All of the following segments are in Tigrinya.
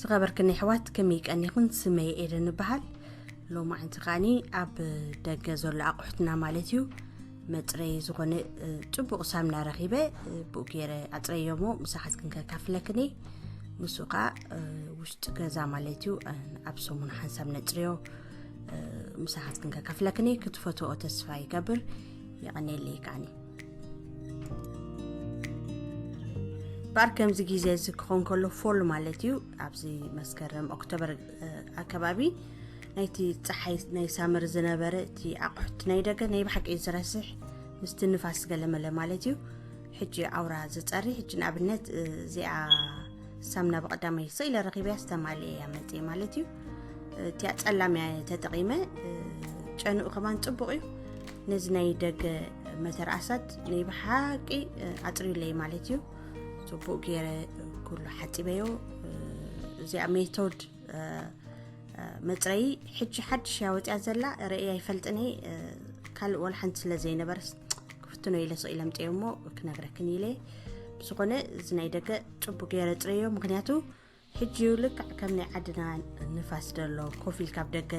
ዝኸበርክን ኣሕዋት፣ ከመይ ቀኒኹን? ስመይ ኤደን እበሃል። ሎማዓንቲ ከኣኒ ኣብ ደገ ዘሎ ኣቑሑትና ማለት እዩ፣ መፅረዪ ዝኾነ፣ እ፣ ፅቡቕ ሳምና ረኺበ፣ እ፣ ብኡ ገይረ ኣፅረዮ እሞ ምሳኻትክን ከካፍለክን እየ። ምስኡ ከዓ፣ እ፣ ውሽጢ ገዛ ማለት እዩ፣ እ፣ ኣብ ሰሙን ሓንሳብ ነፅርዮ፣ እ፣ ምሳኻትክን ከካፍለክን እየ። ክትፈትዎ ተስፋ ይገብር። የቐንየለይ ከኣኒ። እምበኣር ከምዚ ግዜ እዚ ክኸውን ከሎ ፎል ማለት እዩ። ኣብዚ መስከረም ኦክቶበር፣ እ፣ ኣከባቢ ናይቲ ጸሓይ ናይ ሳመር ዝነበረ እቲ ኣቑሑት ናይ ደገ ናይ ብሓቂ እዩ ዝረስሕ፣ ምስቲ ንፋስ ገለመለ ማለት እዩ። ሕጂ ኣውራ ዝጸሪ፣ ሕጂ ንኣብነት፣ እ፣ እዚኣ ሳምና ብቐዳማይ ስቕ ኢለ ረኺበያ ዝተማልኤ እያ መጽየ ማለት እዩ። እቲኣ ጸላም እያ ተጠቒመ፣ እ፣ ጨንኡ ከማን ጽቡቕ እዩ። ነዚ ናይ ደገ መተርኣሳት ናይ ብሓቂ፣ እ፣ ኣጽርዩለይ ማለት እዩ። ጽቡቕ ገይረ ኩሉ ሓጺበዮ። እ፣ እዚኣ ሜቶድ፣ እ፣ እ፣ መጽረዪ ሕጂ ሓድሽ እያ ወጺኣ ዘላ፣ ርእየ ኣይፈልጥን እየ። እ፣ ካልእ ወላ ሓንቲ ስለ ዘይነበረስ ክፍትኖ ኢለ ስቕ ኢለ ኣምጽኤዮ እሞ ክነግረክን ኢለ። ብዝኾነ እዚ ናይ ደገ ጽቡቕ ገይረ ጽረዮ፣ ምኽንያቱ ሕጂ እዩ ልክዕ ከም ናይ ዓድና ንፋስ ደሎ፣ ኮፍ ኢልካ ኣብ ደገ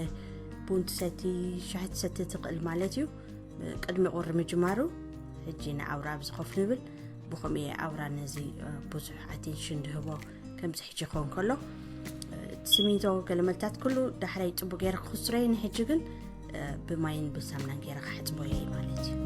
ቡን ትሰቲ፣ ሻሂ ትሰቲ ትኽእል ማለት እዩ። ቅድሚ ቁሪ ምጅማሩ ሕጂ ንኣውራ ኣብዚ ኮፍ ንብል። ብኸምኡ እየ ኣውራ ነዚ፣ እ፣ ብዙሕ ኣቴንሽን ድህቦ፣ ከምዚ ሕጂ ክኸውን ከሎ። እ፣ እቲ ሲሚንቶ ገለመልታት ኩሉ ዳሕራይ ጽቡቕ ገይረ ክኹስሮ እየ። ንሕጂ ግን፣ እ፣ ብማይን ብሳምናን ገይረ ክሓጽቦ እየ ማለት እዩ።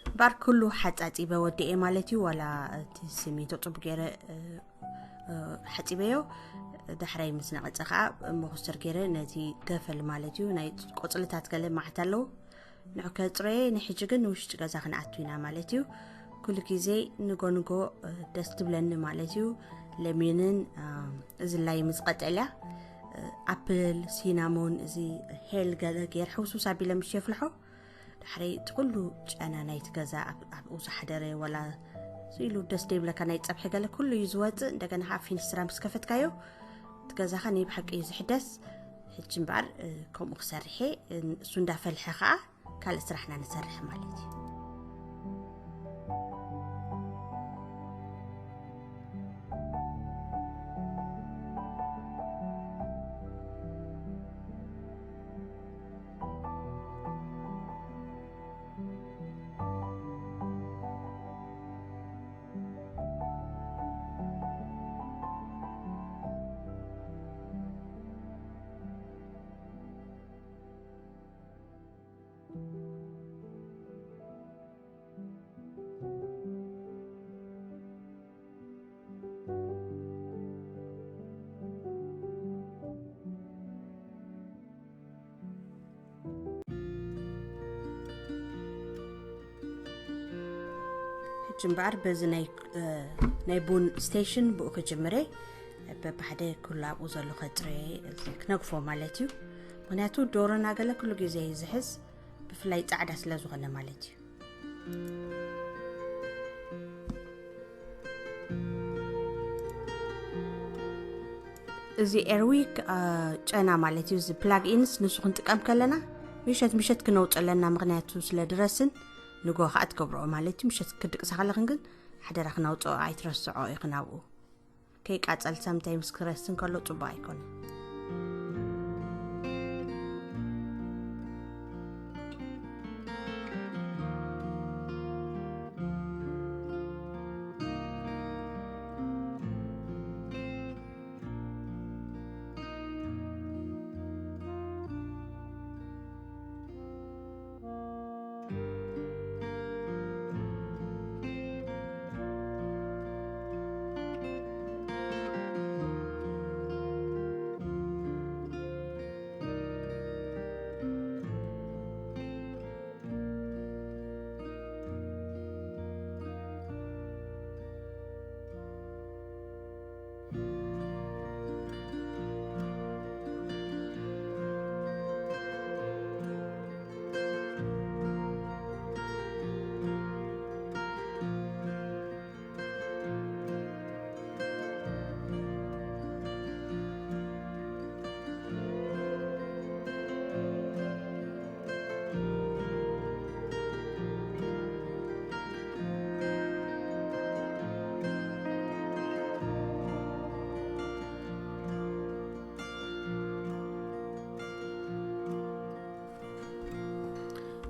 እምበኣር ኩሉ ሓጻጺበ ወዲኤ ማለት እዩ። ዋላ እቲ ሲሚንቶ ጽቡቅ ገይረ፣ እ፣ እ፣ ሓጺበዮ። ዳሕራይ ምስ ነቐጸ ከዓ መኹስተር ገይረ ነቲ ገፈል ማለት እዩ፣ ናይ ቆጽልታት ገለ ማዕት ኣለዉ፣ ንዑ ከጽረየ። ንሕጂ ግን ንውሽጢ ገዛ ክንኣቱ ኢና ማለት እዩ። ኩሉ ግዜ ንጎ ንጎ፣ እ፣ ደስ ትብለኒ ማለት እዩ። ለሚንን፣ እ፣ እዝላይ ምስ ቀጠልያ ኣፕል፣ ሲናሞን፣ እዚ ሄል ገለ ገይር ሕውስውስ ኣቢለ ምሽ የፍልሖ። ድሕሪ እቲ ኩሉ ጨና ናይቲ ገዛ ኣብ- ኣብኡ ዝሓደረ፣ ዋላ ኢሉ ደስ ደይብለካ ናይ ፀብሒ ገለ ኩሉ እዩ ዝወፅእ። እንደገና ከዓ ፊንስትራ ምስ ከፈትካዮ እቲ ገዛኻ ናይ ብሓቂ እዩ ዝሕደስ። ሕጂ እምበኣር ከምኡ ክሰርሐ፣ እሱ እንዳፈልሐ ከዓ ካልእ ስራሕና ንሰርሕ ማለት እዩ። ሕጂ እምበኣር በዚ ናይ ቡን ስቴሽን ብኡ ክጅምረ፣ በብሓደ ኩሉ ኣብኡ ዘሎ ከፅረየ ክነግፎ ማለት እዩ። ምክንያቱ ዶሮና ገለ ኩሉ ግዜ እዩ ዝሕዝ፣ ብፍላይ ፃዕዳ ስለ ዝኾነ ማለት እዩ። እዚ ኤርዊክ ጨና ማለት እዩ። እዚ ፕላግ ኢንስ ንሱ ክንጥቀም ከለና ምሸት ምሸት ክነውፅ ኣለና፣ ምክንያቱ ስለ ድረስን ንጎ ከዓ ትገብርኦ ማለት እዩ። ምሸት ክድቅሳ ከለክን ግን ሓደራ ክነውፅኦ ኣይትረስዖ ኢኽን ኣብኡ። ከይቃፀል ሰምታይ ምስ ክረስን ከሎ ፅቡቅ ኣይኮነ።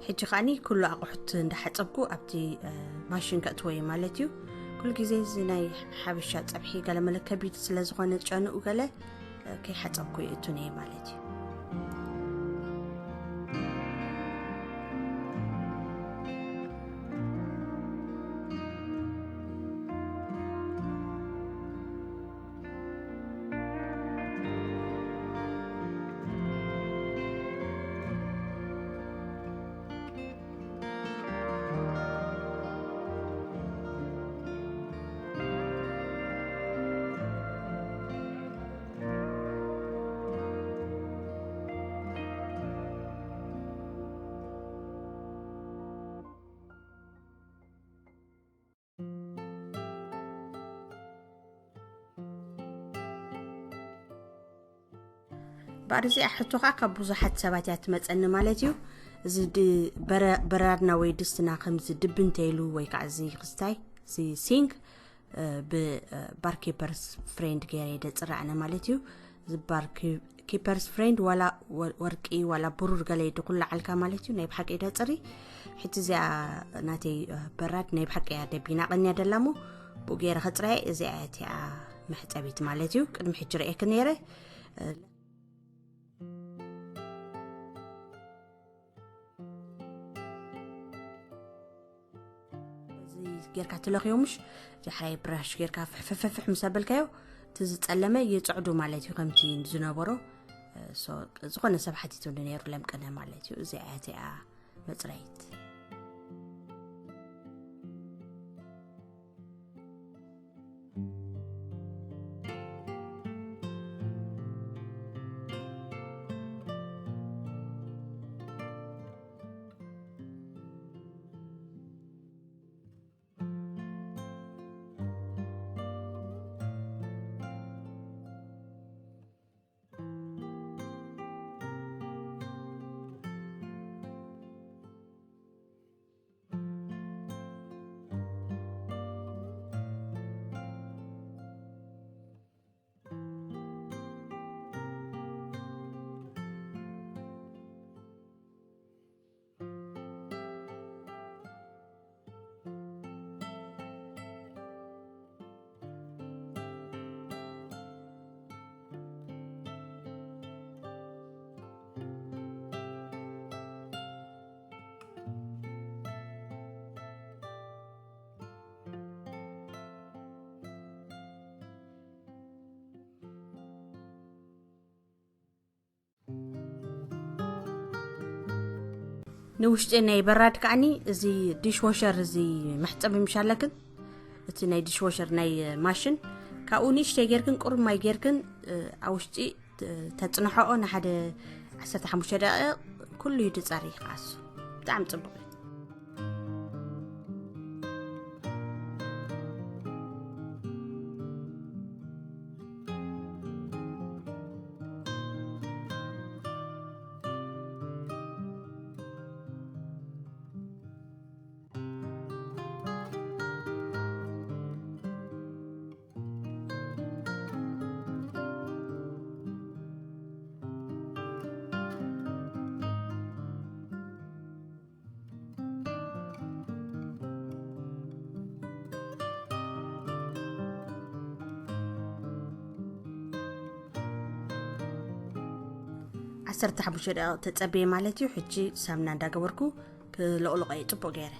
ሕጂ ከዓኒ ኩሉ ኣቑሑት እንዳሓፀብኩ ኣብቲ ማሽን ከእትዎ እየ ማለት እዩ። ኩሉ ግዜ እዚ ናይ ሓበሻ ፀብሒ ገለመለ ከቢድ ስለ ዝኾነ ጨንኡ ገለ ከይሓፀብኩ ይእቱን እየ ማለት እዩ። ባር እዚኣ ሕቶ ከዓ ካብ ብዙሓት ሰባት እያ ትመፀኒ ማለት እዩ። እዚ ድ- በረ- በራድና ወይ ድስትና ከምዚ ድቢ እንተይሉ ወይ ከዓ እዚ ክስታይ እዚ ሲንክ ብባርኬፐርስ ፍሬንድ ገይረ ደፅራዕነ ማለት እዩ። እዚ ባርኬፐርስ ፍሬንድ ዋላ ወ- ወርቂ ዋላ ብሩር ገለ ድኩላዓልካ ማለት እዩ። ናይ ብሓቂ ደፅሪ። ሕጂ እዚኣ ናተይ በራድ ናይ ብሓቂ እያ ደቢና ቀንያ ደላ እሞ ብኡ ገይረ ከፅራየ እዚኣ እያ እቲኣ መሕፀቢት ማለት እዩ። ቅድሚ ሕጂ ርእየክ ነይረ። እዚ ጌርካ ትለኽዮ ምሽ ዳሕራይ ብራሽ ጌርካ ፍሕፍሕፍሕ ምስ ኣበልካዮ እቲ ዝፀለመ ይፅዕዱ ማለት እዩ። ከምቲ ዝነበሮ ሶ- ዝኾነ ሰብ ሓቲቱኒ ነይሩ ለምቅነ ማለት እዩ። እዚ ኣያተያ መፅረይት። ንውሽጢ ናይ በራድ ከዓኒ እዚ ዲሽ ዎሸር፣ እዚ መሕፀቢ ምሽ ኣለክን፣ እቲ ናይ ዲሽ ዎሸር ናይ ማሽን፣ ካብኡ ንእሽተይ ጌርክን ቁሩብ ማይ ጌርክን፣ እ፣ ኣብ ውሽጢ ተ-፣ ተጽንሖኦ ንሓደ ዓሰርተ ሓሙሽተ ደቂቕ ኩሉ እዩ ድጻሪ ይኸኣሱ። ብጣዕሚ ጽቡቕ እዩ። ዓሰርተ ሓሙሽተ ደቂቕ ተጸበየ ማለት እዩ። ሕጂ ሳምና እንዳገበርኩ ክለቕልቖ እየ ጽቡቕ ገይረ።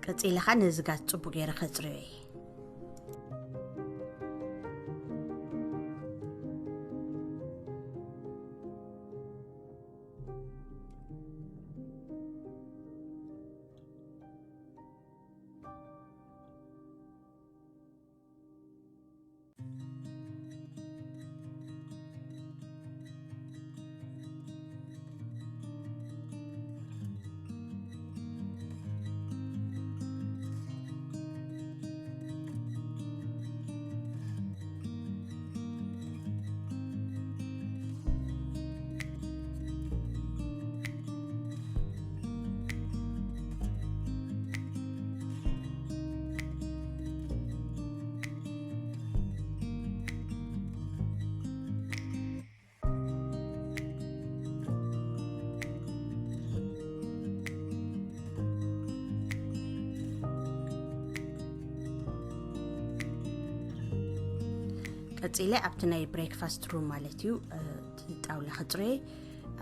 ቀጺለ ኸኣ ነዚ ጋዝ ጽቡቕ ገይረ ከጽርዮ እየ። ቀፂለ ኣብቲ ናይ breakfast room ማለት እዩ፣ እ፣ እቲ ጣውላ ክፅረየ።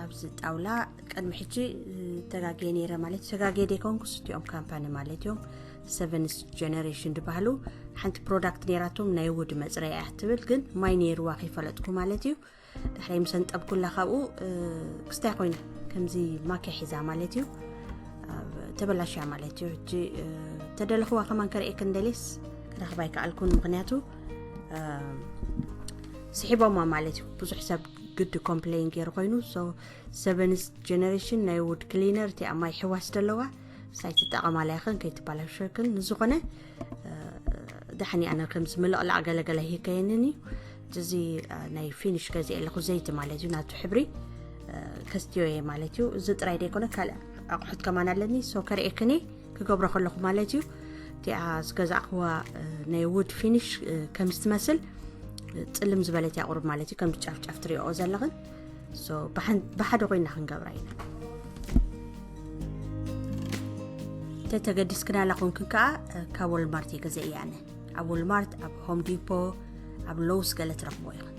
ኣብዚ ጣውላ ቅድሚ ሕጂ፣ እ፣ ተጋግየ ነይረ ማለት እዩ። ተጋግየ ዘይኮንኩስ እቲኦም ካምፓኒ ማለት እዮም፣ Seventh Generation ዝበሃሉ፣ ሓንቲ ፕሮዳክት ነይራቶም፣ ናይ ውድ መፅረያ እያ ትብል፣ ግን ማይ ነይርዋ ከይፈለጥኩ ማለት እዩ። ድሕሪ ምስ ኣንጠብኩላ ካብኡ፣ እ፣ ክስታይ ኮይና፣ ከምዚ ማኪያ ሒዛ ማለት እዩ። ኣብ ተበላሽያ ማለት እዩ። ሕጂ፣ እ፣ ተደለኽዋ ከማን ከርእየክን ደልየስ ክረኽባ ኣይከኣልኩን፣ ምኽንያቱ፣ እ፣ ስሒቦማ ማለት እዩ። ብዙሕ ሰብ ግዲ ኮምፕሌን ገይሩ ኮይኑ። So፣ Seventh Generation ናይ ውድ ክሊነር፣ እቲኣ ማይ ሕዋስ ዘለዋ፣ ሳይ ትጠቐማላ ይኽን ከይትበላሸክን። ንዝኾነ፣ እ፣ ደሓን እየ ኣነ ከምዚ ምልቕላቕ ገለገለ ይከየንን እዩ። እዚ፣ እ፣ ናይ ፊኒሽ ገዚአ ኣለኹ ዘይቲ ማለት እዩ፣ ናቱ ሕብሪ፣ እ፣ ከስትዮ እየ ማለት እዩ። እዚ ጥራይ ዘይኮነ ካልእ ኣቑሑት ከማን ኣለኒ። So ከርእየክን እየ ክገብሮ ከለኹ ማለት እዩ። እቲኣ ዝገዛእኽዋ፣ እ፣ ናይ ውድ ፊኒሽ፣ እ፣ ከም ዝትመስል፣ እ፣ ጽልም ዝበለት እያ ቁሩብ ማለት እዩ፣ ከም ጫፍ ጫፍ ትሪኦ ዘለኽን። So ብሓን-፣ ብሓደ ኮይና ክንገብራ ኢና። እንተተገዲስክና ላኹንክን ከዓ፣ እ፣ ካብ ወልማርት እየ ገዛእ እየ ኣነ። ኣብ ወልማርት፣ ኣብ ሆም ዲፖ፣ ኣብ ሎውስ ገለ ትረኽቦ ኢኽን።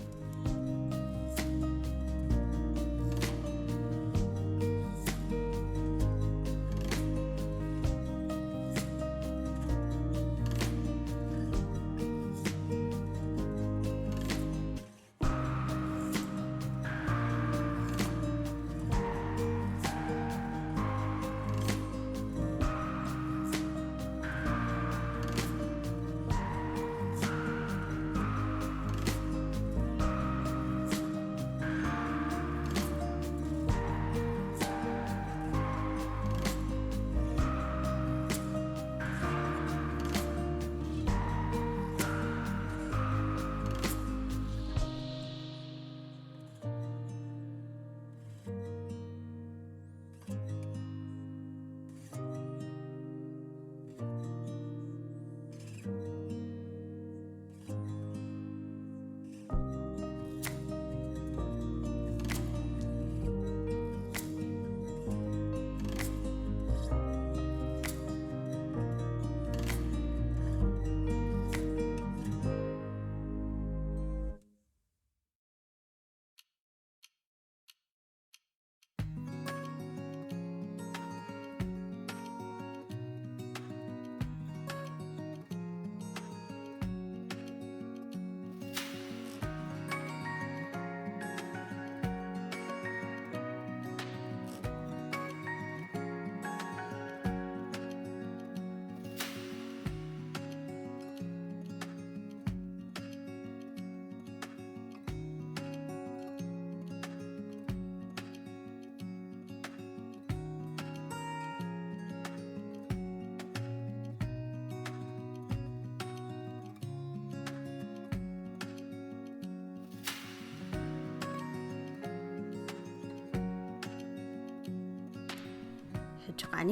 ሕጂ ከዓኒ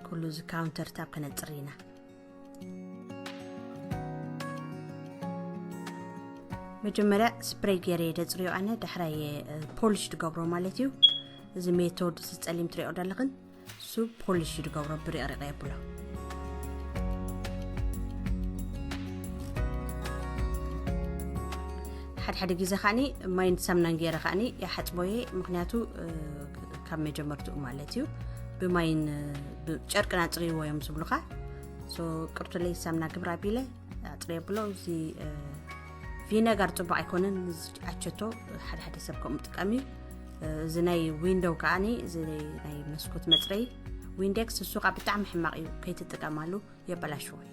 ኩሉ እዚ ካውንተር ታፕ ከነፅሪ ኢና። መጀመርያ ስፕሬይ ገይረ እየ ደፅርዮ ኣነ፣ ዳሕራይ እየ፣ እ፣ ፖሊሽ ድገብሮ ማለት እዩ። እዚ ሜቶድ፣ እዚ ፀሊም ትሪኦ ዘለኽን፣ እሱ ፖሊሽ ድገብሮ፣ ብሪቕሪቕ የብሎ። ሓደ ሓደ ግዜ ከዓኒ ማይን ሳምናን ገይረ ከዓኒ ይሓፅቦ እየ፣ ምኽንያቱ፣ እ፣ ካብ መጀመርትኡ ማለት እዩ። ብማይን፣ እ፣ ብጨርቅን ኣፅርይዎ እዮም ዝብሉኻ። So ቅርቱለይ ሳምና ግብር ኣቢለ ኣፅርየ ብሎ። እዚ፣ እ፣ ቪነጋር ፅቡቕ ኣይኮነን፣ እዚ ኣቸቶ ሓደ ሓደ ሰብ ከምኡ ጥቀም እዩ። እ፣ እዚ ናይ ዊንዶው ከዓኒ፣ እዚ ናይ መስኮት መፅረይ ዊንዴክስ፣ እሱ ከዓ ብጣዕሚ ሕማቕ እዩ፣ ከይትጥቀማሉ፣ የበላሽዎ እዩ።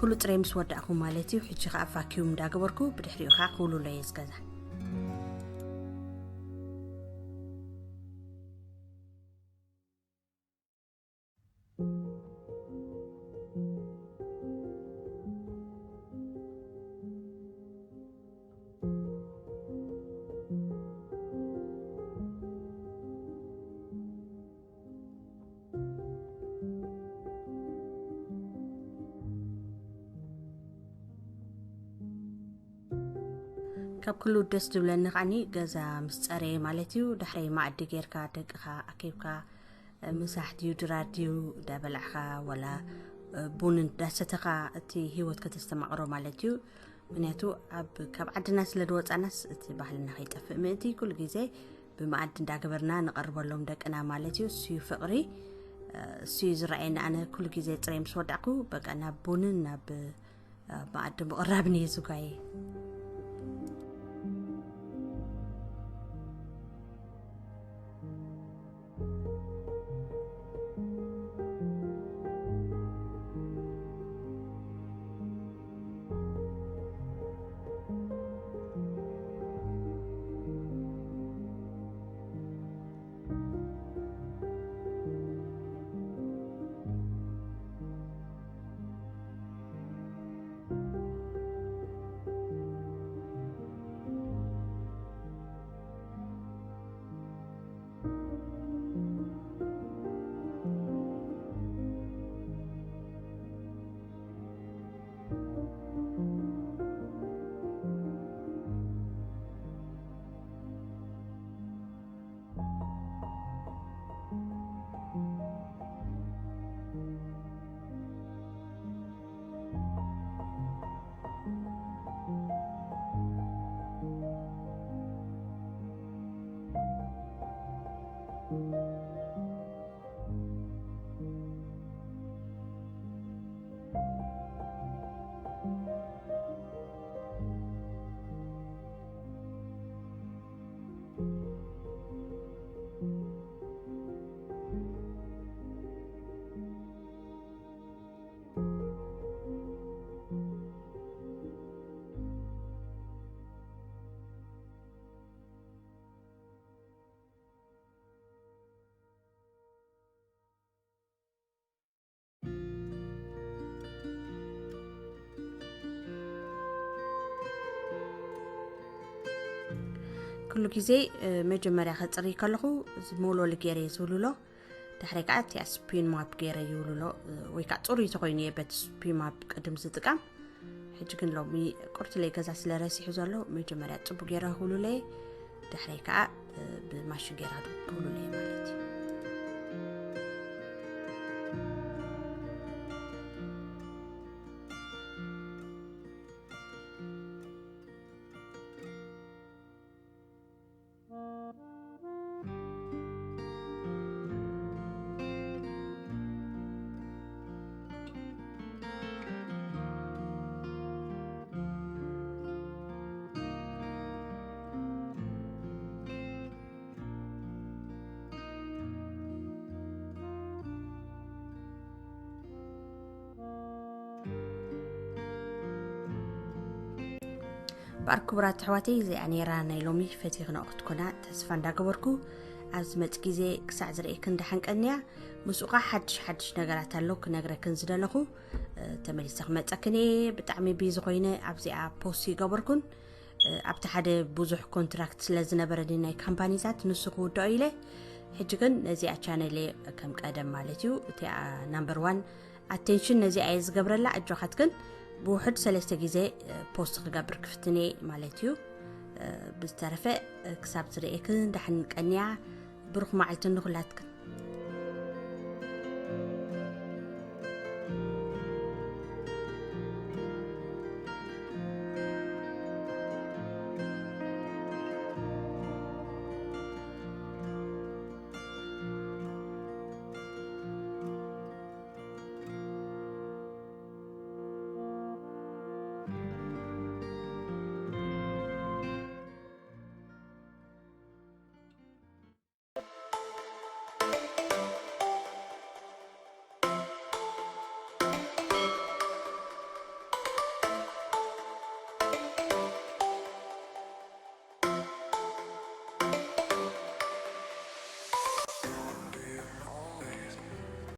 ኩሉ ጥራይ ምስ ወዳእኩ ማለት እዩ። ሕጂ ከዓ ቫኪዩም እንዳገበርኩ ብድሕሪኡ ከዓ ክውልሎ እየ ዝገዛ። ካብ ኩሉ ደስ ዝብለኒ ከዓኒ ገዛ ምስ ጸረየ ማለት እዩ። ዳሕረይ መኣዲ ጌርካ ደቅኻ ኣኪብካ ምሳሕ ድዩ ድራር ድዩ እንዳበላዕኻ ወላ ቡን እንዳሰተኻ እቲ ህይወት ከተስተማቕሮ ማለት እዩ። ምክንያቱ ኣብ ካብ ዓድና ስለ ዝወጻናስ እቲ ባህልና ከይጠፍእ ምእንቲ ኩሉ ግዜ ብመኣዲ እንዳገበርና ንቐርበሎም ደቅና ማለት እዩ። እሱ እዩ ፍቕሪ፣ እሱ እዩ ዝረኣየኒ። ኣነ ኩሉ ግዜ ጽረይ ምስ ወዳእኩ በቃ ናብ ቡንን ናብ መኣዲ ምቕራብን እዩ ዝጓየ። ኩሉ ግዜ መጀመርያ ከፅሪ ከለኹ እዚ መውለሊ ገይረ ዝውልሎ። ድሕሪ ከዓ እቲኣ ስፒን ማፕ ገይረ ይውልሎ። ወይ ከዓ ፅሩይ ተኮይኑ እየ በቲ ስፒን ማፕ ቅድም ዝጥቀም። ሕጂ ግን ሎሚ ቁርትለይ ገዛ ስለ ረሲሑ ዘሎ መጀመርያ ፅቡቅ ገይረ ክውልለየ፣ ድሕረይ ከዓ ብማሽን ገይራ ክውልለየ ማለት እዩ። እምበኣር ክቡራት ኣሕዋተይ፣ እዚኣ ነይራ ናይ ሎሚ ፈቲኽንኦ ክትኮና ተስፋ እንዳገበርኩ፣ ኣብ ዝመጽእ ግዜ ክሳዕ ዝርእየክን ደሓን ቀንያ። ምስኡ ኸዓ ሓድሽ ሓድሽ ነገራት ኣሎ ክነግረክን ዝደለኹ። ተመሊሰ ክመጸክን እየ። ብጣዕሚ ቢዚ ኮይነ ኣብዚኣ ፖስት ይገበርኩን። ኣብቲ ሓደ ብዙሕ ኮንትራክት ስለ ዝነበረኒ ናይ ካምፓኒታት ንሱ ክውድኦ ኢለ። ሕጂ ግን ነዚኣ ቻነል እየ ከም ቀደም ማለት እዩ። እቲኣ ናምበር ዋን ኣቴንሽን ነዚኣ እየ ዝገብረላ። ኣጆኻት ግን ብውሕድ ሰለስተ ግዜ ፖስት ክገብር ክፍትን እየ ማለት እዩ። ብዝተረፈ ክሳብ ዝርእየክን ደሓን ቀንያ። ብሩኽ መዓልቲ ንኹላትክን።